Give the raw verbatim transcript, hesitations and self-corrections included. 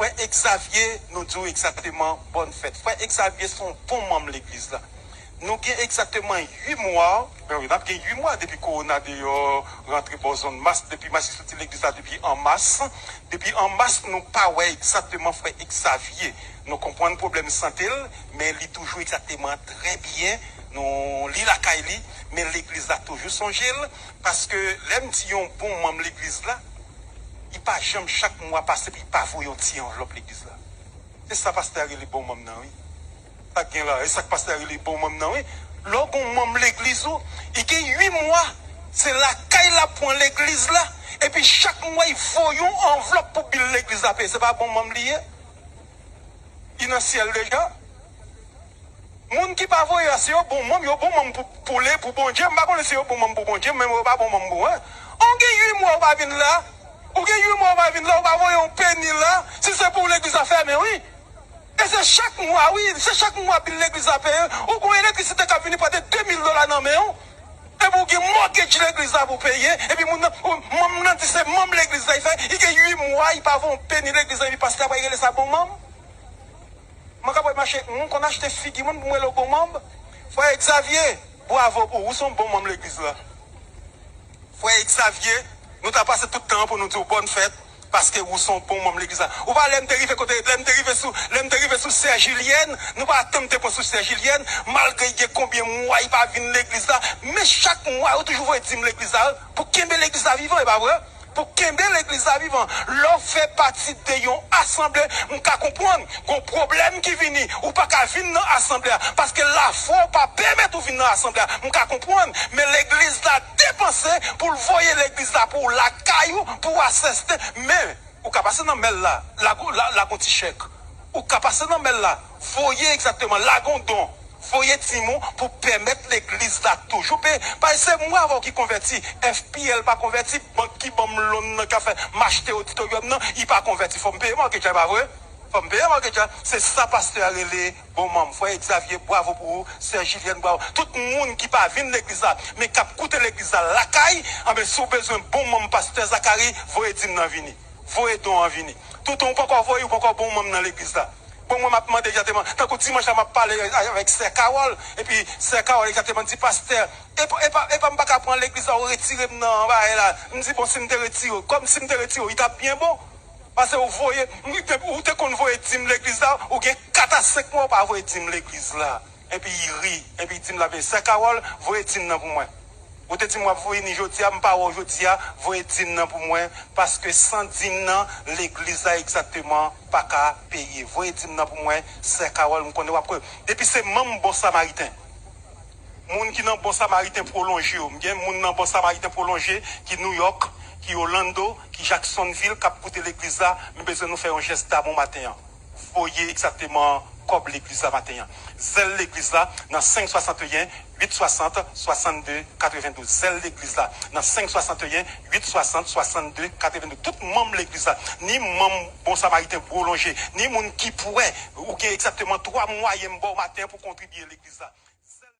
Frè Exavier, nou di w egzakteman bòn fèt. Frè Exavier se yon bon manm legliz la. Nou gen egzakteman uit mwa, ben wi, n ap gen uit mwa depi kowona deyò rantre bò zòn Mas, depi Mas li soti legliz la depi an Mas. Depi an Mas, nou pa wè egzakteman frè Exavier. Nou konprann pwoblèm sante l, men li toujou egzakteman trè byen. Nou, li lakay li, men legliz la toujou sonje l, paske lè m di yon bon manm legliz la, li pa janm chak mwa pase pou li pa voye yon ti anvlòp legliz la. Se sa pastè a rele bon manm nan, wi. Sa k gen la, e sa k pastè a rele bon manm nan, wi. Lè w gon manm legliz ou, li gen uit mwa, se lakay l ap pran legliz la, epi chak mwa li voye yon anvlòp pou bil legliz la peye. Se pa bon manm li ye? Li nan syèl deja? Moun ki pa voye a, se yo bon manm, yo bon manm pou, pou le, pou Bondye. M pa konnen si yo bon manm pou Bondye, men yo pa bon manm pou mwen. Ou gen uit mwa ou pa vin la. Ou gen uit mwa ou pa vin la, ou pa voye yon peni la. Si se pou w, legliz la fèmen, wi. E se chak mwa, wi, se chak mwa bil legliz la peye. Ou gon elektrisite k ap vini pote de mil dola nan men w. Epi ou gen mortgage legliz la pou peye. Epi moun nan, ou, manm nan di se manm legliz la, li fè, li gen uit mwa, li pa voye yon peni legliz la, epi pastè a pral rele sa bon manm? Mwen ka pral mache, mwen konn achte figi moun pou mwen rele w bon manm. Frè Exavier, bwavo pou ou, ou se yon bon manm legliz la. Frè Exavier, nou ta pase tout tan an pou nou di w bòn fèt, paske ou se yon bon manm legliz la. Ou pa lè m te rive kote, lè m te rive sou, lè m te rive sou sè Jilyèn, nou pa tann m te pran sou sè Jilyèn, malgre gen konbyen mwa li pa vin legliz la, men chak mwa yo toujou voye dim legliz la, pou kenbe legliz la vivan, e pa vre? Pou kenbe legliz la vivan. Lè w fè pati de yon asanble, m ka konprann, gon pwoblèm ki vini, ou pa ka vin nan asanble a, paske lafwa w pa pèmèt ou vin nan asanble a. M ka konprann, men legliz la depanse pou l voye legliz la pou w lakay ou, pou w asiste, men ou ka pase nan mèl la, lagon, la, lagon ti chèk. Ou ka pase nan mèl la, voye egzakteman, lagon don. Voye dim ou pou pèmèt legliz la toujou peye. Paske se mwen avè w ki konvèti. F P L pa konvèti. Bank ki ban m lòn nan, k ap fè m achte oditoryòm nan, li pa konvèti. Fò m peye mortgage la, e pa vre? Fò m peye mortgage la. Se sa pastè a rele bon manm. Frè Exavier, bwavo pou ou. Sè Jilyèn, bwavo. Tout moun ki pa vin legliz la, men k ap koute legliz la lakay, anben, si w bezwen bon manm pastè Zacharie, voye dim nan vini. Voye don an vini. Toutan ou poko voye, ou poko bon manm nan legliz la. Bon, mwen, m ap mande egzakteman. Tankou dimanch la, m ap pale avèk sè Carole. Epi sè Carole egzakteman di, pastè, e pa, e pa, e pa m pa ka pran legliz la, ou retire m nan bagay la. M di, bon, si m te retire w, kòm si m te retire w, li t ap byen bon. Paske ou voye, ou te, ou te konn voye dim legliz la, ou gen kat a senk mwa ou pa voye dim legliz la. Epi li ri, epi li di m la, men sè Carole, voye dim nan pou mwen. Ou te di m w ap vini jodi a, m pa wè w jodi a, voye dim nan pou mwen, paske san dim nan, legliz la egzakteman pa ka peye. Voye dim nan pou mwen, sè Carole, m konnen w ap kwe. Epi se manm Bon Samariten. Moun ki nan Bon Samariten pwolonje yo. M gen moun nan Bon Samariten pwolonje, ki New York, ki Orlando, ki Jacksonville, k ap koute legliz la. M bezwen nou fè yon jès damou maten an. Voye egzakteman kòb legliz la maten an. Zèl legliz la nan senk swasanteyen, uit swasant, swasannde, katrevendouz. Zèl legliz la nan senk swasanteyen, uit swasant, swasannde, katrevendouz. Tout manm legliz la, ni manm Bon Samariten pwolonje, ni moun ki prè, ou gen egzakteman twa mwayen m ba w maten an pou kontribye legliz la.